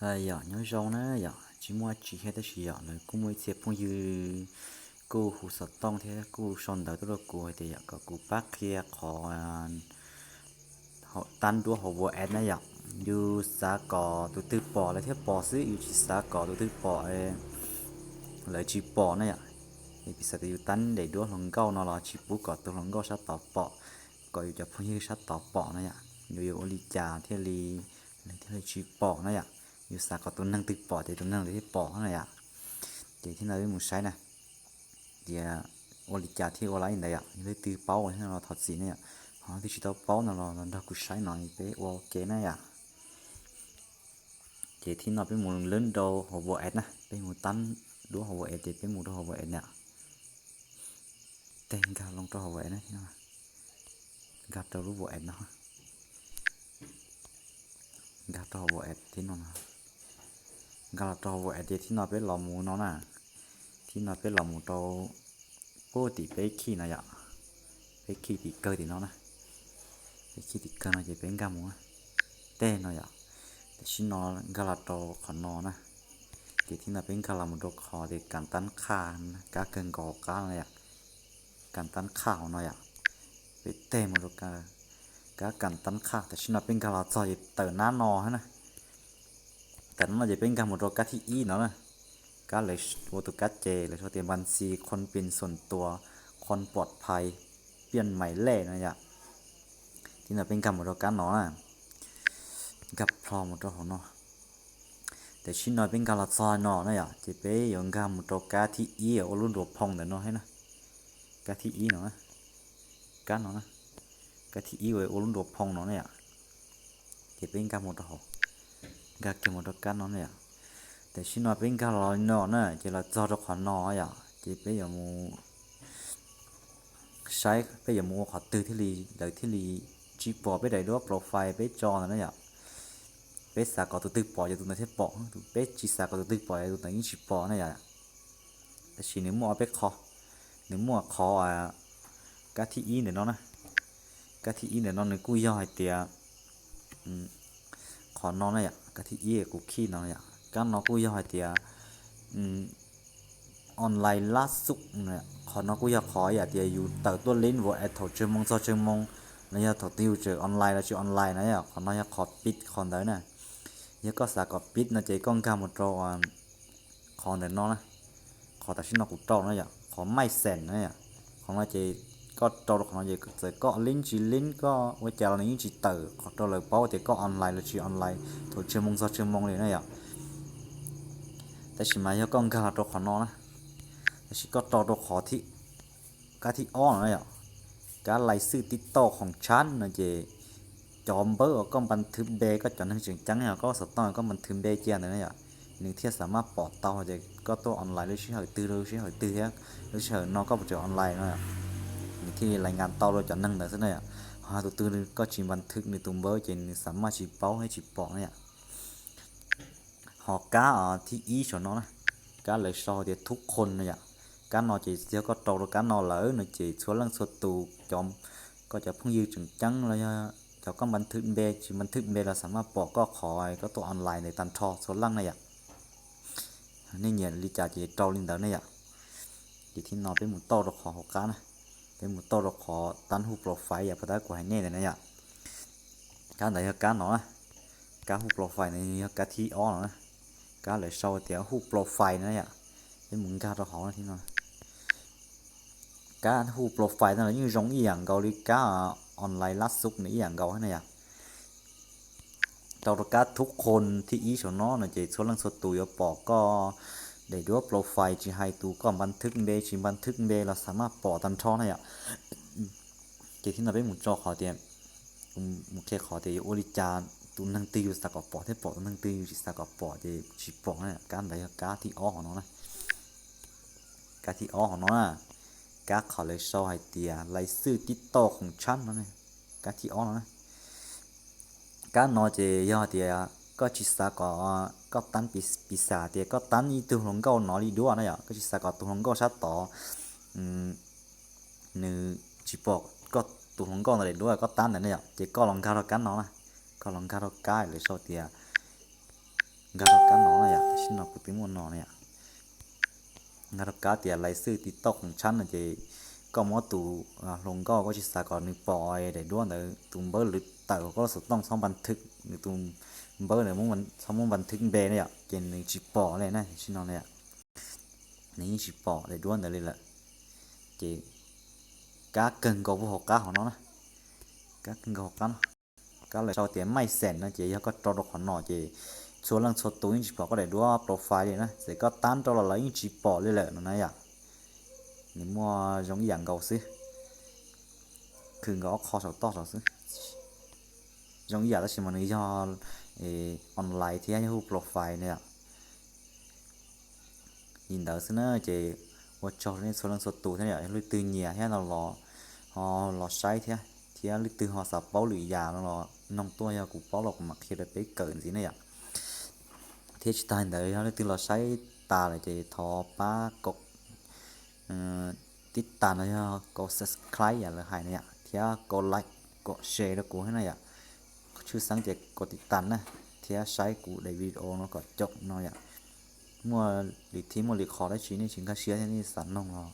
Yog nyob zoo na yom, tsis muaj dab tsi thiab tab sis yom lawv kuj muaj ib txhia phooj ywg kuj hu xov tooj thiab kuj sau ntawv tuaj rau kuv hais tias yom kom kuv pab qhia qhov tab duab hauv WhatsApp na yom. Yus xav kom tus twg pom lawv thiaj pom xwb, yus tsis xav kom tus twg pom lawv tsis pom na yom. Piv xam tias yus tab daim duab hluas nkauj no los tsis pub kom tus hluas nkauj sab tod pom, kom yus cov phooj ywg sab tod pom na yom. Yus yuav ua li cas thiaj li, lawv thiaj li tsis pom na yom. Yus xav kom tus neeg twg pom ces tus neeg ntawd thiaj pom na yom. Ces thiab no peb mus saib na, tias ua li cas thiaj ua li ntawd yom. Yog leej twg paub thiab no los thov txim na yom. Ho leej twg tsis tau paub no los nrog kuv saib no peb ua ke na yom. Ces thiab no peb mus lwb rau hauv WhatsApp na, peb mus tab duab hauv WhatsApp ces peb mus rau hauv WhatsApp na. Tej nkag loo rau hauv WhatsApp na, nkag rau lub WhatsApp no, nkag rau hauv WhatsApp thiab no, nkag los rau hauv WhatsApp ces thiab no peb los mus no na, thiab no peb los mus rau pub tim peb khij no yom, peb khij tim kawg tim no na, peb khij tim kawg no ces peb nkag mus tej no yom. Tam sim no nkag los rau qhov no na, ces thiab no peb nkag los mus rau qhov tias kab tab qhaj, kab kawg nkaus qab no yom, kab tab qhaj hauv no yom. Peb tej mus rau kab kab tab qhaj, tam sim no peb nkag los txog ces tawm nab no na. Tawm nab no ces peb nkag mus rau kab thib ib no na, kab lawv ua tus kab ces lawv sau tias บัญชีคนเป็นส่วนตัว คนปลอดภัย เปลี่ยนหมายเลข no yom. Thiab no peb nkag mus rau kab no na, nkag plho mus rau hauv no. Tam sim no peb nkag los txog no na yom, ces peb yuav nkag mus rau kab thib ib ua lub nruas phoo ntawm no thiab na. Kab thib ib no, kab no na, kab thib ib ua lub nruas phoo no na yom. Ces peb nkag mus rau hauv, nkag kiag mus rau kab no na yom. Tam sim no peb nkag los no na ces los txog rau qhov no yom, ces peb yuav mus saib peb yuav mus ua qhov twg thiaj li lawv thiaj li tsis pom peb daim duab profile peb tso ntawd na yom. Peb xav kom tus twg pom ces tus ntawd thiaj pom, peb tsis xav kom tus twg pom ces tus ntawd yeej tsis pom na yom. Tab sis nws muaj ob peb qho, nws muaj qhov kab thib ib ntawm no na, kab thib ib ntawm no nws kuj yog hais tias qhov no na yom, kab thib ib kuv khij no yom, kab no kuj yog hais tias online lab xub, qhov no kuj yog qhov yam tias yus tawm tuaj leb npaum es thaum tsawg moo txog tsawg moo, los yog thaum twg yus tseem online los tsis online na yom, qhov no yog qhov pib qhov ntawd na. Yog koj xav kom pib no ces koj nkag mus rau qhov ntawm no na, qhov tam sim no kuv rau no yom, qhov maij xeem na yom, qhov no ces koj rau rau qhov no ces txawm koj leb tsis leb koj ua cas los nws yeej tsis tawm qhov rau lawv paub tias koj online los tsis online thaum tsawg moo txog tsawg moo li na yom. Tab sis mas yog koj nkag los rau qhov no na, tab sis koj rau rau qhov kab thib ob no na yom, kab lais xwj tib tauj khoom tshab no ces cov npawb uas koj npas thwv npe koj cov neeg tseem ceeb yog koj xov tooj koj npas thwv npe cia ntawd na yom, nws thiaj xam maj pom tau hais tias koj tuaj online lub sij hawm twg lub sij hawm twg thiab lub sij hawm no koj puas tseem online no, nws thiaj li lais nkas tau rau cov neeg ntawd xwb na yom. Ho tus twg koj tsis npas thwv nws tus npawb ces nws xam maj tsis paub thiab tsis pom na yom. Ho kab thib ib saum no na, kab lawv sau tias thub qhon no yom, kab no ces yog koj rau rau kab no lawm no ces txhua leej txhua tus, koj cov phooj ywg tseem ceeb los yog cov koj npas thwv npe tsis npas thwv npe los xam maj pom koj qhov koj tuaj online ntawd tag nrho txhua leej na yom. Nej nyiam li cas ces rau li ntawd ne yom. Ces thiab no peb mus tauj rau qhov hauv qab na, peb mus tauj rau qhov tab hu profile yom, puas tab kuv hais nej ntawd na yom. Kab ntawd yog kab no na, kab hu profile ntawd yog kab thib ob no na, kab lawv sau tias hu profile na yom. Peb mus nkag rau hauv no thiab no. Kab hu profile no los yeej zoo ib yam nkaus li kab online lab xub nws ib yam nkaus na yom. Rau rau kab thub qhon thib ib saum no no ces txhua leej txhua tus yuav pom koj daim duab profile tsis hais tus koj npas thwv npe tsis npas thwv npe los xam maj pom tag nrho na yom. Ces thiab no peb mus tso qhov tias, mus qhia qhov tias yuav ua li cas tus neeg twg yus xav kom pom thiaj pom, tus neeg twg yus tsis xav kom pom ces tsis pom na. Kab ntawd yog kab thib ob hauv no na. Kab thib ob hauv no na, kab qhov lawv sau hais tias lais xwj tib tauj khoom tshab no, kab thib ob no na. Kab no ces yog tias koj tsis xav kom koj tab, piv xam tias koj tab ib tug hluas nkauj no li duab na yom, koj tsis xav kom tus hluas nkauj sab tod nws tsis pom koj tus hluas nkauj ntawd daim duab koj tab ntawd na yom, ces koj los nkag rau kab no na, koj los nkag rau kab lawv sau tias Nkag rau kab no na yom, tam sim no kuv twb muaj no na yom. Nkag rau kab tias lais xwj TikTok khoom tshab no ces koj muab tus hluas nkauj koj tsis xav kom nws pom daim duab ntawd, tus npawb lwm tawm hauv koj lub xov tooj txhob npa thwj, nws tus npawb ntawd txhob muab npa thwj npe na yom, ces nws tsis pom li na, tam sim no na yom. Nws yeej tsis pom daim duab ntawd li lawm. Ces kab kawg nkaus puag hauv qab hov no na, kab kawg nkaus hauv qab no, kab lawv sau tias maij xeem no ces yog koj rau rau qhov no ces txhua leej txhua tus yeej tsis pom koj daim duab profile li na, txawm koj tab rau los lawv yeej tsis pom li lawm no na yom. Nws muaj zoo ib yam nkaus xwb, khwv nkaus ob qho saum toj saum xwb. Zoo ib yam tab sis mas nws yog online thiab yog hu profile na yom. Li ntawd xwb na ces ua tsaug rau nej txhua leej txhua tus thiab yom, yog leej twg nyiam thiab no los ho los saib thiab, thiab leej twg ho xav paub lwm yam no los noog tuaj, yog kuv paub los kuv mam qhia rau peb kawm ntxiv na yom. Thiab tsis tas li ntawd yog leej twg los saib tas lawm ces thov pab kom tib tas no yog kom subscribe yam lawv hais na yom, thiab kom like, kom share rau kuv thiab na yom. Qhov tshwj xeeb ces kom tib tas na, thiab saib kuv daim video no kom coom no yom. Muaj li thib muaj li qhov dab tsi nej tsis nkag siab thiab nej xav noog los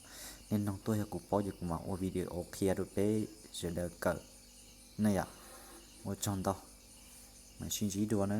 nej noog tuaj, yog kuv paub ces kuv mam ua video qhia rau peb sawv daws kawm na yom. Ua tsaug ntau, mam sib ntsib dua na.